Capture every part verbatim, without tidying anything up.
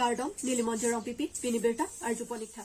Kardom, neli Monjir Rongpipi, pini birta arjupon ik tha.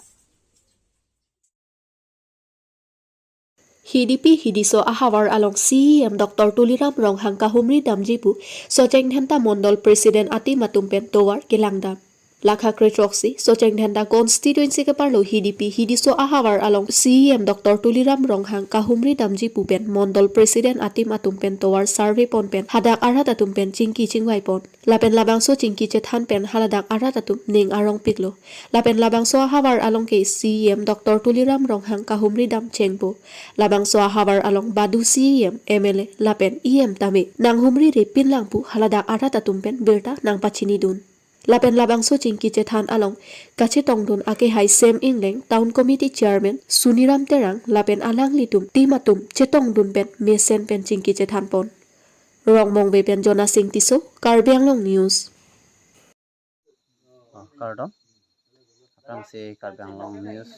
Hidipi hidiso ahavar along C E M Doctor Tuliram Ronghang kahumri damji pu Socheng Dhenta Mondol President atim atum pen tovar kelangdam. Lakha kre throksi Socheng Dhenta constituency keparlo hidipi hidiso ahavar along C E M Doctor Tuliram Ronghang kahumri damji pu pen Mondol President atim atum pen tovar survey pon pen hadak arat atum pen chingki chingvai pon. Lapen labangso chingki chethan pen haladak arat atum ning arong piklo. Lapen labangso ahavar along ke C E M Doctor Tuliram Ronghang kahumri dam chengpo. Labangso ahavar along badu C E M, M L A lapen E M tame nanghumri re pinlang pu haladak arat atum pen birta nangpachinidun. Lapen labangso chingki chethan along kachetongdun akehai Sem Ingleng, Town Committee Chairman Suniram Terang lapen alanglitum team atum chetongdun pen mesen pen chingki chethan pon. Rongmongve pen Jona Sing Tisso, Karbi Anglong News. Oh, kardom. Aphrangsi Karbi Anglong News,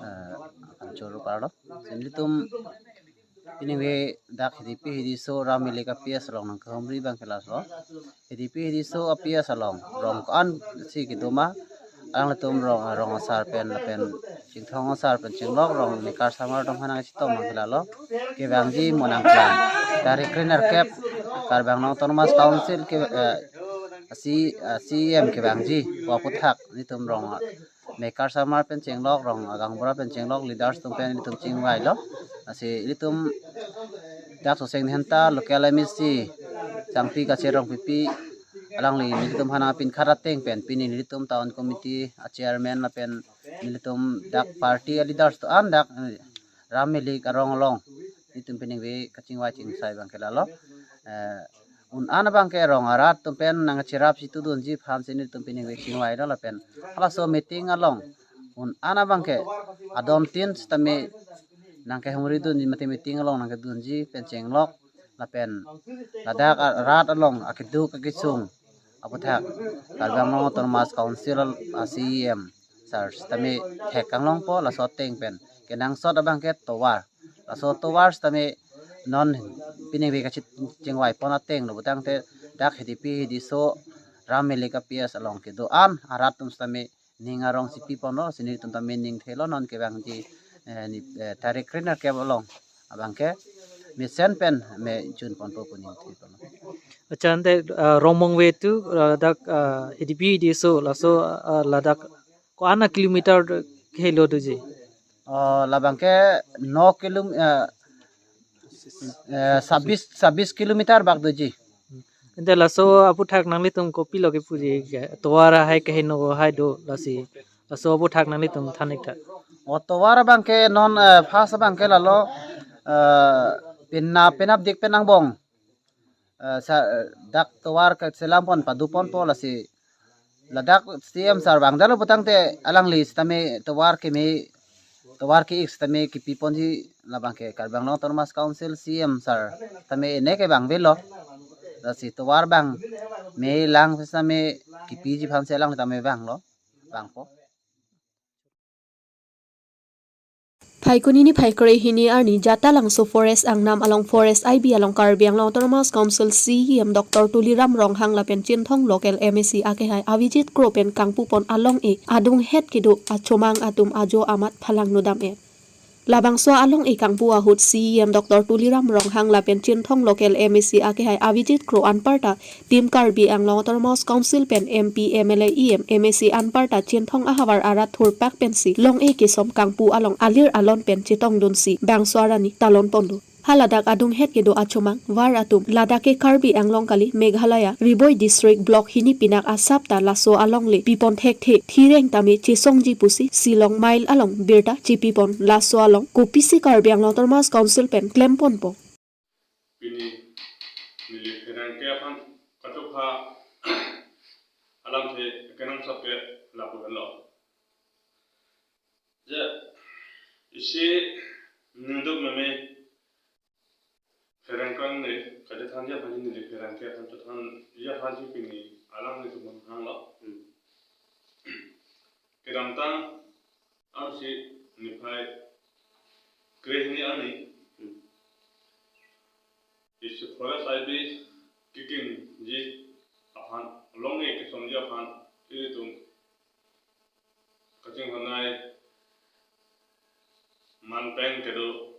eh, akan choro parlo. Nelitum pini dak hidipi hidiso Ram Milik a-P S along nangkahumri abang ke laso. Hidipi hidiso a-P S along rong ko-an si kedo ma, alanglitum rong, rong asar pen lapen Chinthong asar pen chinglok rong Mekar Samar atum aphan nangchetong abang ke lalo. Kevangji mo nangklang. Tarik kre nerkep Karbi Anglong Autonomous Council ke, eh, C, eh, C E M kevangji pu aputhak nelitum rong, eh, Mekar Samar pen chinglok, rong agaonbura pen chinglok, leaders atum pen nelitum chingvailo. Lasi nelitum dak Socheng Dhenta local M A C Sangpi Kache Rongpipi alangli nelitum aphan nangpinkhat ateng pen pini nelitum town committee a-chairman lapen nelitum dak party a-leaders atum an dak, eh, Ram Milik arong along nelitum piningve kachingvai chingsai abang ke lalo. Eh, un-an abang ke rong arat atum pen nangcherap si tudunji aphan si nelitum piningve chingvailo lapen halaso meeting along un-an abang ke adon tin sitame nangkehumridunji mate meeting along nangkedunji pen chinglok lapen ladak a-, rat along akeduk akesung aputhak Karbi Anglong Autonomous Council a-C E M sar sitame thek kanglongpo, laso ateng pen kenangsot abang ke tovar. Laso tovar sitame non piningve kachingvai pon ateng lo putangte dak hidipi hidiso Ram Milik a-P S along kedo-an arat atum sitame ning arong si pi ponlo, si nelitum tame ning thelo non kevangji, eh, ni, eh, tarik kre nerkep along abang ke mesen pen me chun ponpo pu ning the ponlo. Accha, ante, ah, Rongmongve to, ah, dak, ah, hidipi hidiso laso, ah, ladak ko-an a-kilometer helo doji? Oh, labang ke no kilom, eh, eh, sabis, sabis kilometer bak doji. Ante laso aputhak nanglitum kopilo kepuji ke, tovar ahai kehingno hai do lasi. Laso aputhak nanglitum than ik tha. Oh, tovar abang ke non, eh, first abang ke lalo, eh, penap, penapdik pen angbong. Eh, sa, eh, dak tovar keselam pon padu ponpo lasi. Ladak C E M sar vangdetlo putangte alangli sitame tovar keme, tovar ke-ik sitame kipi ponji labang ke Karbi Anglong Autonomous Council C E M sar tame ene kevangvelo. Lasi tovar abang me lang sitame kipiji aphan si alangli tame vanglo, vangpo. Phaikuni niphai kre hini arni Jatalangso Forest angnam along Forest I B along Karbi Anglong Autonomous Council C E M Doctor Tuliram Ronghang lapen Chinthong local M A C akehai Avijit Kro pen kangpu pon along-e adunghet kedo achomang atum ajo amat phalangno dam-et. Labangso along-e kangpu ahut C E M Doctor Tuliram Ronghang lapen Chinthong local M A C akehai Avijit Kro anparta Team Karbi Anglong Autonomous Council pen M P, M L A, E M, M A C anparta Chinthong ahavar arat thurpak pensi long-e kesom kangpu along alir alon pen chetongdunsi bangso arni talon ponlo. Haladak adunghet kedo achomang var atum ladak ke Karbi Anglong kali, Meghalaya Ri-Bhoi District Block hini pinak asap ta laso alongle pipon thekthe, thireng tame chesongji pusi Shillong Mail along birta chepipon, laso along kopisi Karbi Anglong Autonomous Council pen klem ponpo. Pini neli pherangke aphan kachokha alamthe kenangsot ke lapu henlo. Je isi ningduk meme pherangke ne kachethanji aphan neli pherangke aphan chethanji aphan si pini alanglitum aphan hanglo. Hmm. Kedamtang arsi niphai kre hini arni, hmm, isi Forest I B kekingji aphan, long-e kesomji aphan ilitum kachinghon-ai manpeng kedo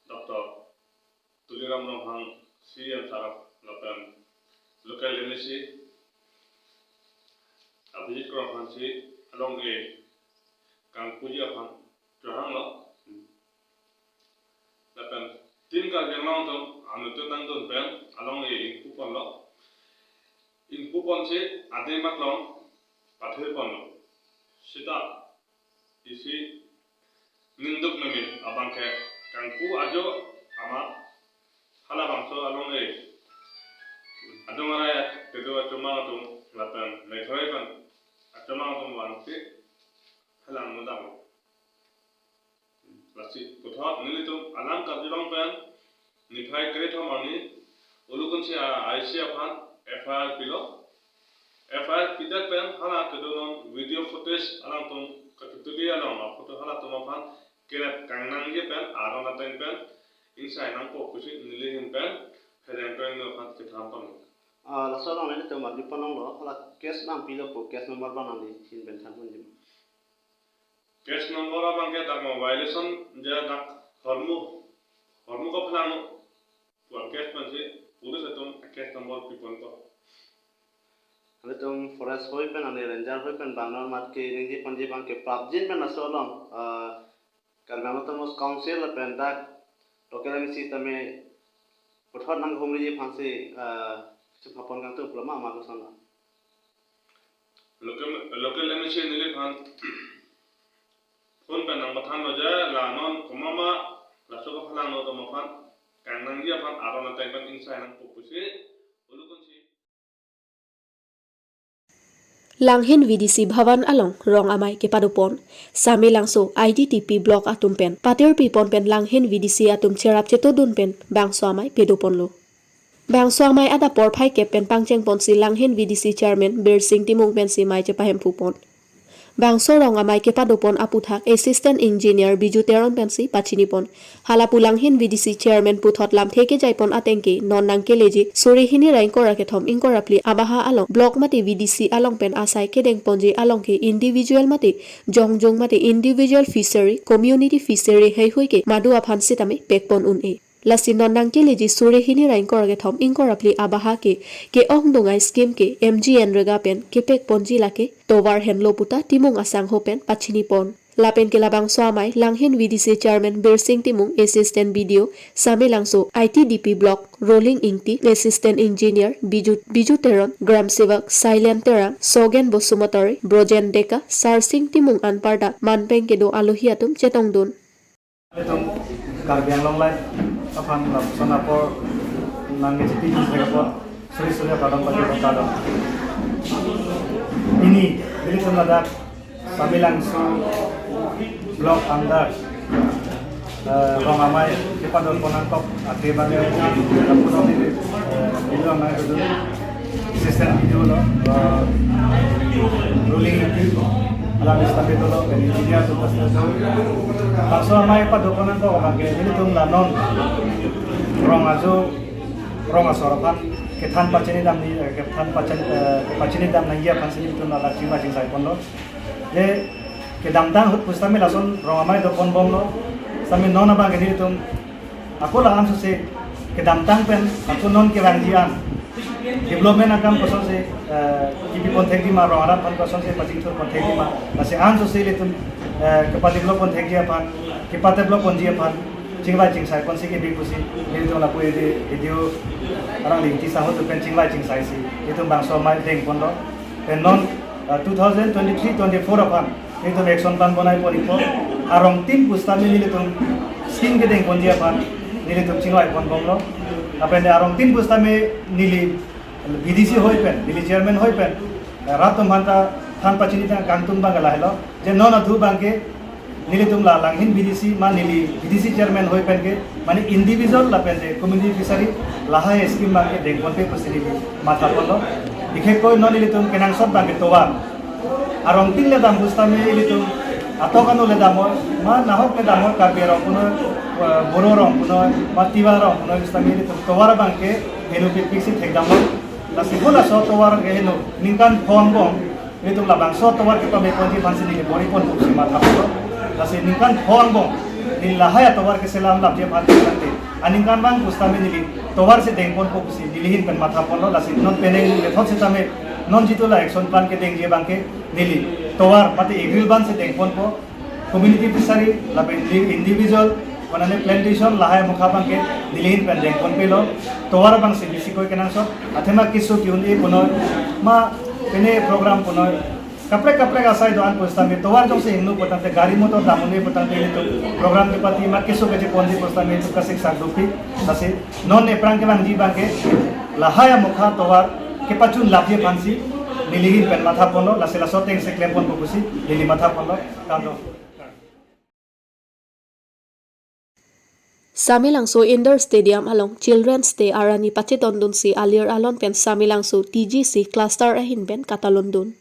Doctor Tuliram Ronghang, C E M sir lapen local M A C Abhijit Ronghang si along e kangpuji aphan chohanglo. Lapen Team Karbi Anglong atum anuttin nangdun pen along e ingpu ponlo. Ingpu ponsi adim aklong pathir ponlo. Sita isi ningduk nami abangke kangpu ajo ama halabangso along e adung arai kedo achomang atum lapen Meghalaya pen achomang atum vangsi halang nodaklo. Lasi puthot nelitum alam karjulong pen niphai krethom arni ulukunsi a I C aphan F I R pilo. F I R pidet pen hala kedo non video footage alangtum kachetuli along aphoto halatum aphan kelet kangnangji pen aron ateng pen ingsai nangpo pusi neli ahin pen Hereng Toing aphan kethan ponlo. Ah, laso along nelitum arju ponlonglo, hala case nangpilo pu, case number abang nangli ahin pen than ponji. Case number abangke dak mo violation je dak hormu, hormu koplang pu case pensi police atum case number pi ponpo. Nelitum forest hoi pen ani ranger hoi pen bang non mat keningje ponji abangke prapjin pen laso along, ah, Karbi Anglong Autonomous Council lapen dak local M A C tame puthot nanghumriji aphansi, ah, chepha pon kangtung pulo ma, ma koson lo? Local, local M A C neliphan phone pen nangpathanlo je la non komat ma laso kaphalanglo atum aphan kangnangji aphan aron ateng pen ingsai nangpo pusi ulukunsi. Langhin V D C Bhavan along rong amei kepado pon. Samelangso I T D P block atum pen patir pi pon pen Langhin V D C atum cherap chetodun pen bangso amei pado ponlo. Bangso amei adap porphai kep pen pangcheng ponsi Langhin V D C chairman Birsing Timung pensi mei chepahemphu pon. Bangso rong amei kepado pon aputhak Assistant Engineer Biju Teron pensi pachini pon. Halapu Langhin V D C chairman puthot lamthe kejai pon atengke non nangkeleji suri hini ra ingkoi ra kethom ingkoi ra phli abaha along block mate V D C along pen asai kedeng ponji along ke individual mate jongjong mate individual fishery, community fishery heihui ke madu aphan sitame pek pon un-e. Lasi non nangkeleji suri hini ra ingkoi ra kethom ingkoi ra phli abaha ke ke-ongdung ai scheme ke M G N rega pen kepek ponji lake tovar henlo puta Timung asangho pen pachini pon. Lapen ke labangso amei Langhin V D C chairman Birsing Timung, Assistant B D O Samelangso, I T D P block Rolling Ingti, Assistant Engineer Biju, Biju Teron, Gram Sevak Sailen Terang, Sogen Basumatary, Brojen Deka, Sarsing Timung anparta manpeng kedo alohi atum chetongdun. Itum Karbi Anglong Live aphan lapuson apor nangkechipi jin apor suri suri kardom pajir kardom. Pini nelitum ladak Samelangso block under, eh, rong amei kepado pon nangkok ate abang, eh, lapuson ini, eh, ini rong nang itu Assistant B D O lo, eh, Rolling Ingti, alam staff itu lo, engineer tugas itu. Bangso amei pado pon nangkok abangke nelitum la non rong ajo, rong asor aphan kethan pachini dam ni, eh, kethan pachin, eh, pachini dam nangji aphansi nelitum la chingvai chingsai ponlo. Je kedamtang ahut pusitame lason rong amei do pon bomlo. Sitame non abangke nelitum ako la-an sose kedamtang pen ako non kevangji an development akam kosonsi, eh, kipi pon thekji ma, rong arat aphan kosonsi pachingthur pon thekji ma, lasi an sose ilitum, eh, kepa develop pon thekji aphan, kepa develop ponji aphan chingvai chingsai ponsi kebi pusi ilitum lapu edi video arang lingti sangho tu pen chingvai chingsaisi ilitum bangso amei deng ponlo. Pen non, eh, two thousand twenty-three twenty-four aphan nelitum action plan bonai pon ikpo. Arongtin pusitame nelitum scheme kedeng ponji aphan nelitum chingvai pon bomlo. Lapen arongtin pusitame neli V D C hoi pen, neli chairman hoi pen, eh, rat atum aphanta than pachini tang kangtung abang lahelo. Je non adu abangke nelitum la Langhin V D C ma neli V D C chairman hoi pen ke, mane individual lapen de community fishery lahai scheme abangke deng ponpe pusi neli matha ponlo. Bikhekoi non nelitum kenangsot abangke tovar. Arongtin le dam pusitame ilitum atok anu le dam, ma nahok le dam, Karbi rong punoi, eh, Boro rong punoi, ma Tiwa rong punoi pusitame ilitum tovar abangke henu pitpik si thek dam. Lasi halaso atovar ke heno ningkan pho angbong, itum labangso atovar kepameponji aphansi neli bor-iponpo pusi mathaponlo. Lasi ningkan pho angbong neli lahai atovar keselam lapji aphan tangte, aningkanvang pusitame neli tovar si dengponpo pusi neli ahin pen mathaponlo. Lasi non penang methot sitame non jitu la action plan kedengji abangke neli tovar mate agriband si dengponpo, community fishery, lapen indi-, individual, konane plantation, lahai mukha abangke neli ahin pen dengponpelo. Tovar abangsi bisi koi kenangsot, athema keso ke-un-e punoi, ma pine program punoi, kaprek kaprek asai do-an pusitame, tovar jongsi hingno putangte, gari motor dam un-e putangte, itum program kepati ma keso kacheponji pusitame, itum kasiksak dopik. Lasi non aphrang kevangji abangke lahai amukha tovar kepachun lapji aphansi neli ahin pen mathaponlo. Lasi laso atengsi klemponpo pusi neli mathaponlo. Kardom. Samelangso Indoor Stadium along Children's Day arni pachetondunsi alir alon pen Samelangso T G C cluster ahin pen katalondun.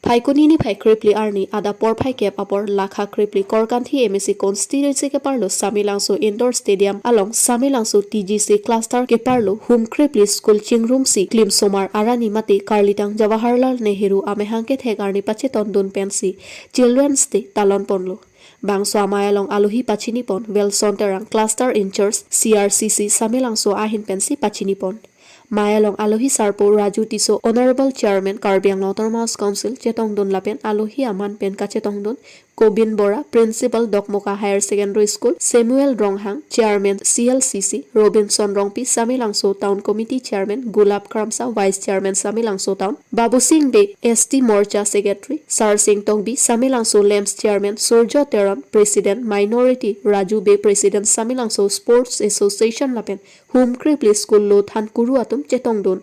Phaikuni niphai krephli arni adap porphai kep apor lakha krephli Korkanthi M A C constituency keparlo Samelangso Indoor Stadium along Samelangso T G C cluster keparlo hum krephli school chingrumsi klimsomar arni mate karlitang Jawaharlal Nehru amahang kethek arni pachetondun pensi Children's Day talonponlo. Bangso amei along alohi pachinipon Wilson Terang, cluster in-charge C R C C Samelangso ahin pensi pachinipon. Mei along alohi sarpo Raju Tisso, Honorable Chairman Karbi Anglong Autonomous Council chetongdun lapen alohi aman pen kachetongdun Kobin Bora, Principal Dokmoka Higher Secondary School, Samuel Ronghang, Chairman C L C C, Robinson Rongpi, Samelangso Town Committee Chairman, Gulab Kramsa, Vice Chairman Samelangso Town, Babu Singh Bey, S T Morcha Secretary, Sarsing Tokbi, Samelangso LAMPS Chairman, Surjo Teron, President, Minority, Raju Bey, President, Samelangso Sports Association lapen hum krephli school lothan kuru atum chetongdun.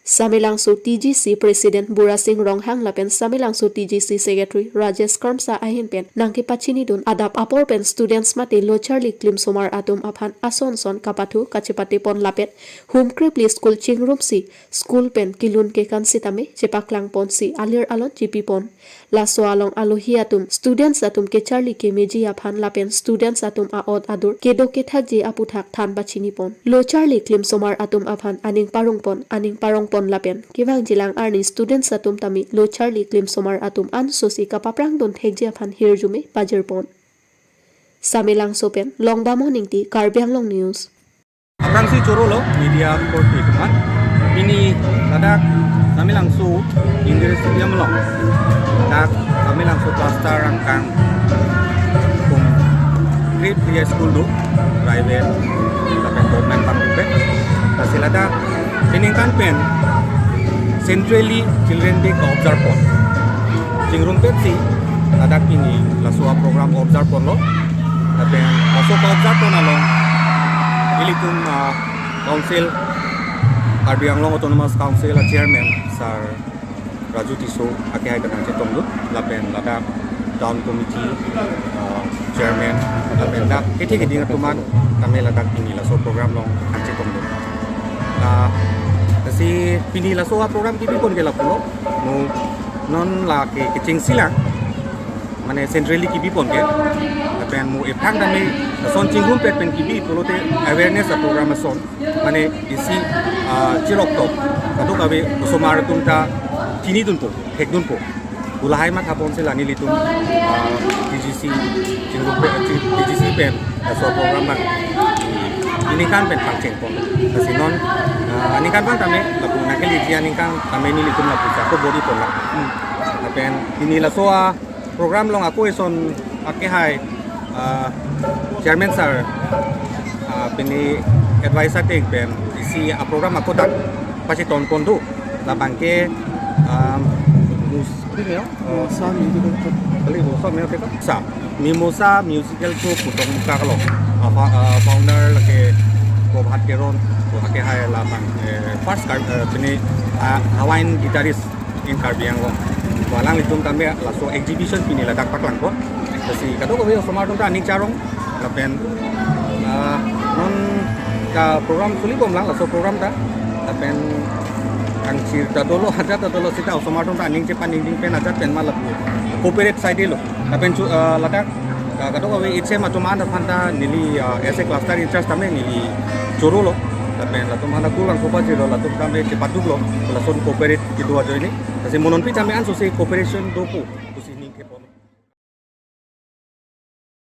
Samelangso T G C President Burasing Ronghang lapen Samelangso T G C Secretary Rajesh Kramsa ahin pen nangkepachinidun adap apor pen students mate locharli klimsomar atum aphan ason son kapathu kachepatepon lapen hum krephli school chingrumsi school pen kelun kekan sitame chepaklangponsi alir alon chepipon. Laso along alohi atum students atum kecharli kemeji aphan lapen students atum a'ot adur kedo kethakji aputhak than pachinipon. Locharli klimsomar atum aphan aning parongpon, aning parongpon lapen kevangjilang arni students atum tame locharli klimsomar atum ansosi kapaprangdun thekji aphan hirjume pajirpon. Samelangso pen Longbamo Ingti, Karbi Anglong News. Aphrangsi chorolo media report ni teman. Pini ladak Samelangso Indoor Stadium along, ladak Samelangso cluster angkang hum krephli school do, private lapen government pangpet. Lasi ladak peningkan pen Centrally Children Day ka-observe pon. Chingrumpetsi ladak pini laso a-program observe ponlo. Lapen laso ka-observe pon along ilitum, ah, council, Karbi Anglong Autonomous Council a-chairman Sir Raju Tisso akehai pen nangchetongdun, lapen ladak town committee, ah, chairman, lapen dak kethe keding atum an tame ladak pini laso program along nangchetongdun. Ah, lasi pini laso a-program kebipon ke lapulo, mo non lake kechengsi lang, mane centrally kebipon ke. Lapen mo aphrang tame lason chingrumpet pen kebi pulote awareness a-program ason, mane isi, ah, chiroktok kadokave osomar atum ta chinidunpo, thekdunpo. Pu lahai mathaponsi la nelitum, ah, T G C chingrum pen, T G C pen laso program abang aningkan pen pangchengpon. Lasi non, ah, aningkanvang tame lapu nangkeleji aningkan tame nelitum lapu sa ko bor-ipon la. Hmm. Lapen pini laso a-program along ako eson akehai, ah, chairman sir, ah, pini advice ateng pen isi a-program ako dak pachetonpon do. Labangke, ah, mus-, Mimosa Musical Troupe. Kali, Mimosa Musical Troupe. Sa, Mimosa Musical Troupe pu Dokmoka along. Ah, fa-, ah, founder lake Prabhat Teron, pu akehai labang, eh, first kar-, eh, pini, ah, Hawaiian guitarist in Karbi Anglong. Pu alanglitum tame laso exhibition pini ladak paklangpon. Lasi kadokave osomar atum ta aning charong. Lapen, ah, non ka program suli bom lang, laso program ta. Lapen kangchir ta dolo, ajat ta dolo sita osomar atum ta aning chepaningding pen ajat pen ma lapu cooperate side lo. Lapen chu, ah, ladak, ah, kadokave H M atum an aphan ta neli, ah, as a cluster in-charge tame neli chorolo. Lapen latum aphan akur vangthu pajirlo, latum tame chepaduklo, lason cooperate kedo ajoine. Lasi mo non pi tame ansose cooperation dopo pusi ning kepon.